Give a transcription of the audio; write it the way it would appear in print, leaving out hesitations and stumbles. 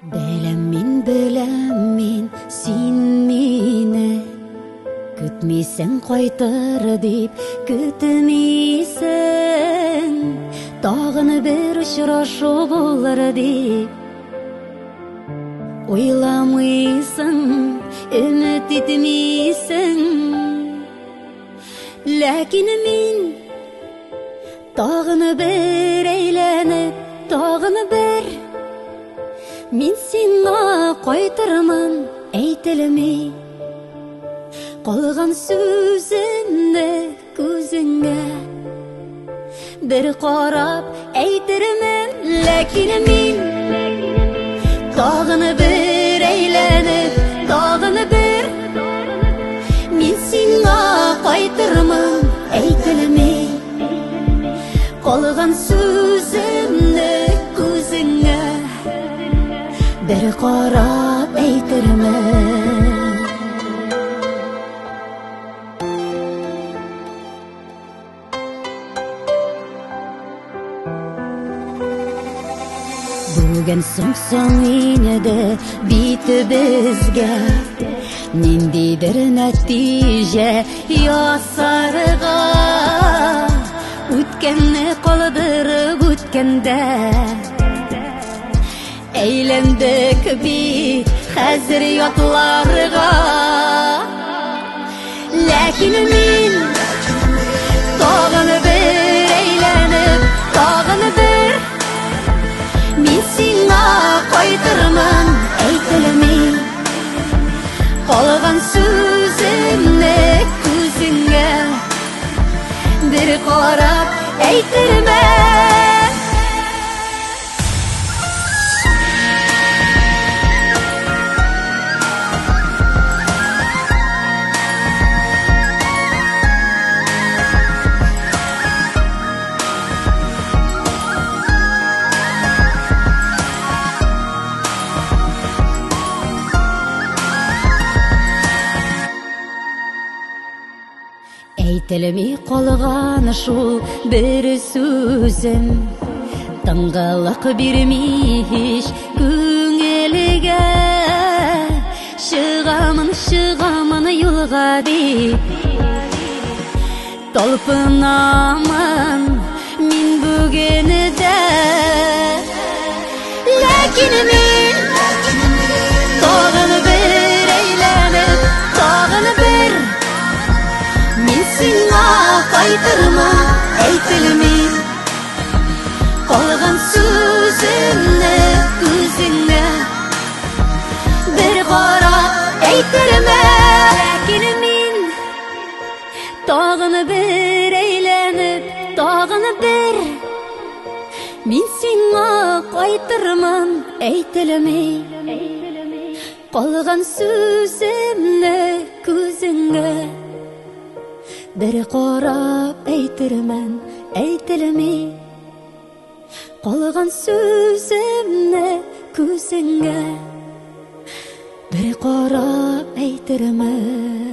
Беләм мин, беләм мин, син мине көтмисең, кайтыр дип көтмисең. Тагын бер очрашу булыр дип уйламыйсың, өмет итмисең. Ләкин мин тагын бер әйләнеп, тагын бер мин сиңа кайтырмын, әйтелми калган сүземне күзеңә бер карап әйтермен. Ләкин мин тагын бер әйләнеп, тагын бер мин сиңа кайтырмын, әйтелми калган сүземне күзеңә бер карап әйтермен. Бүген соң соң инде бит безгә ниндидер нәтиҗә ясарга, үткәнне калдырып үткәндә әйләндек бит хәзер ятларга. Ләкин мин тагын бер әйләнеп, тагын бер мин сиңа кайтырмын, әйтелми калган сүземне күзеңә бер карап әйтермен. Әйтелми калган шул бер сүзем Тыңгылык бирми һич күңелгә. Чыгамын, чыгамын юлга дип талпынамын мин бүген дә. Ләкин мин тагын бер әйләнеп, тагын бер мин сиңа кайтырмын, әйтелми калган сүземне күзеңә бер карап әйтермен. Ләкин мин тагын бер әйләнеп, тагын бер мин сиңа кайтырмын, әйтелми калган сүземне күзеңә бер карап әйтермен, әйтелми калган сүземне күзеңә бер карап әйтермен.